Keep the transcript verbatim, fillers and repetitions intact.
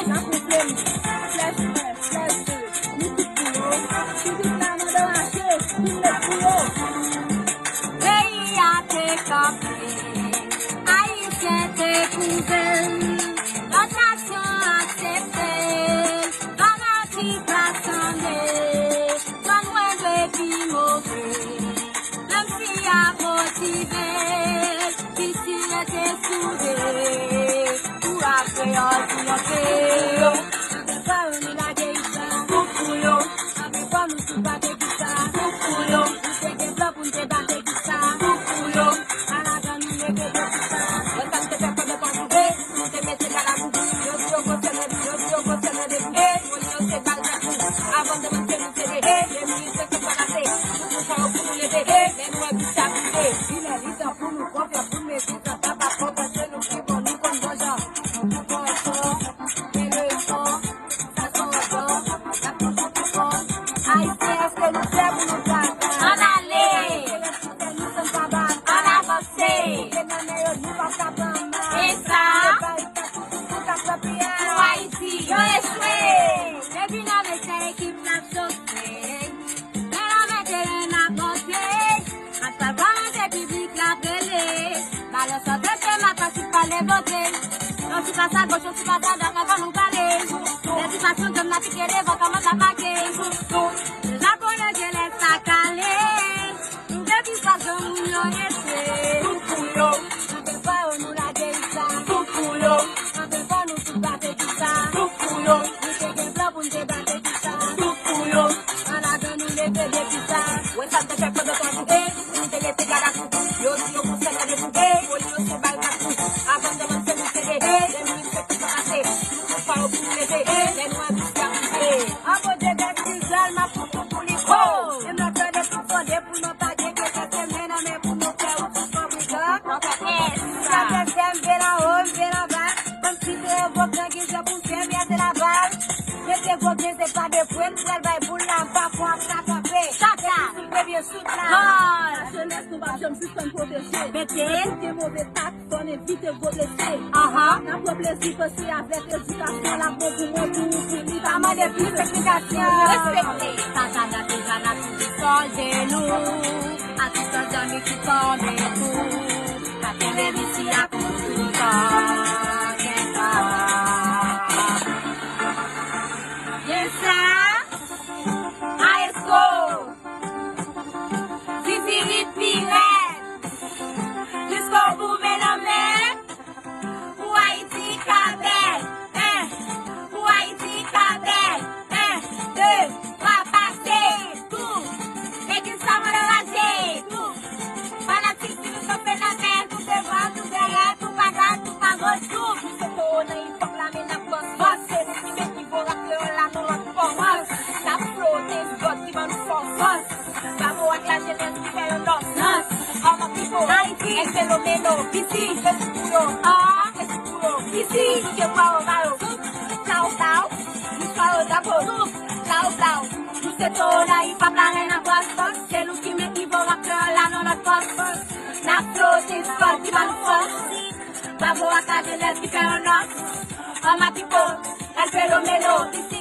Sa pou flèm, flèch vè, flèch ble, nou tout pou yo. Pitit la mande mache, nou met pou yo. Peyi a te kanpe, Ayisyen te pwouve l, lòt nasyon aksepte l, pa manti pa sanble, sa nou dwe pi move. Menm si y ap motive, si si rete soude, pou apre yo di antre. Antre pa yo nou lage Issa. Tout pou yo. Antre pa nou sou bate Issa. Tout pou yo. Nou te gen plan pou n te bate Issa. Tout pou yo. Ala dan nou leve de Issa. Yo sa n te fè fò de pa rive. Nou te mete gad a kouri. Yo di yo konsyèn, yo di yo konsyèn de kouri. Yo se bal tankou avan de mete nou se de. Leminis se ki pa pase. Nou pou fò pou nou leve. Lè nou wè bouch a vide. Li lè li tan pou nou konfyan, pou nou mezi, sa pa pa kontan, se nou ki bon, nou konn bon jan. Nou bon fò, e leson, sa se yon don, n ap toujou pi fò. Ayisyen, èske nou prè pou nou gade? Ann ale! Ayisyen, èske nou prè, nou sanm pa ba? Ann avanse! Ke nan men yo, nou p ap ka pran mal. E sa? Se pa Issa pou, pou, pou k ap pran piyay. Pou Ayiti. Yo echwe! Depi nan men se ekip la chofe. Men la mete n ap monte. Match pa kòmanse, piblik la ap rele. Balon sot, se match la sou pale vote. Yon ti pas a goch, yon ti pas a dwat, avan nou pale. Lè ti pas nou jwenn la pike devan, kòman sa pake. Deja konnen ke lè sa kale. Nou vle pi fò granmoun yo echwe. Tout pou yo. Antre pa yo nou lage Issa. Tout pou yo. Antre pa nou tout bate Issa. Tout pou yo. Nou te gen plan pou n te bate Issa. Tout pou yo. Ala dan nou leve de Issa. Wè sa n te fè pandan twa jou. Nou te rete gad a kouri. Yo di yo konsyèn de kouri. Yo di yo se bal tankou avan de manje nou se de. Leminis se ki pa pase. Nou pou fò pou nou leve. Lè nou anvi se avanse. An Bondye bèk ki zèl, m ap pou tou pou li ko. Menm lè tande tout sonde pou nou pa gen kèk semèn nan men pou nou fè ou tout fabrikan. Sa fè fè m vle anwo, m vle anba. Kòmsi se yon gwo gran gizè pou fè m yase laval. Mete gwo gen se pa de pwen, m pral bay boul la, m pa fò ap ka kanpe. Chaka. Epi sou premye chout la. Gòl. Lajenès nou p ap janm sispann pwoteje. Mete. Evite move tak, fò n evite gwo blese. Ahan. N ap pran plezi panse avèk edikasyon, l ap bon pou mwen, pou ou, pou li. Pa mande plis eksplikasyon. Respekte. Sa, sa n ap deja n ap toujou sou jenou. Asistans zanmi ki fòme tou. N ap kenbe misi a pou toutan. Gen sa. Gen sa. Maestro. Zizi rit pi rèd. Jiskobou men nan men. Pou Ayiti ka bèl. En. Pou Ayiti ka bèl. En, de, twa, pase. Tou. Legliz la mande raje. Tou. Fanatik, si nou kanpe nan men, tou devan, tou dèyè, tou pa dwat, tou pa goch, tou. Nou se towo nan hip hop la, men n ap bòs, bòs. Se nou ki men ki Vorak kreyòl la nan lòt fòs. N ap flote, zòt ki ban nou fòs. Bravo ak lajenès ki fè yo nòs. Nòs. All my people. Ayiti. El fenomeno. Piti. Fesi pou yo. Ah. Fesi pou yo. Piti. Tout yo pa yo ba yo. Tchaw, tchaw. Jis pa yo drapo. Tchaw, tchaw. Nou se towo nan hip hop la, ren nan bòs. Se nou ki men ki Vorak kreyòl la nan lòt fòs. N ap flote, zòt ki ban nou fòs. Bravo ak lajenès ki fè yo nòs. All my people. El fenomeno.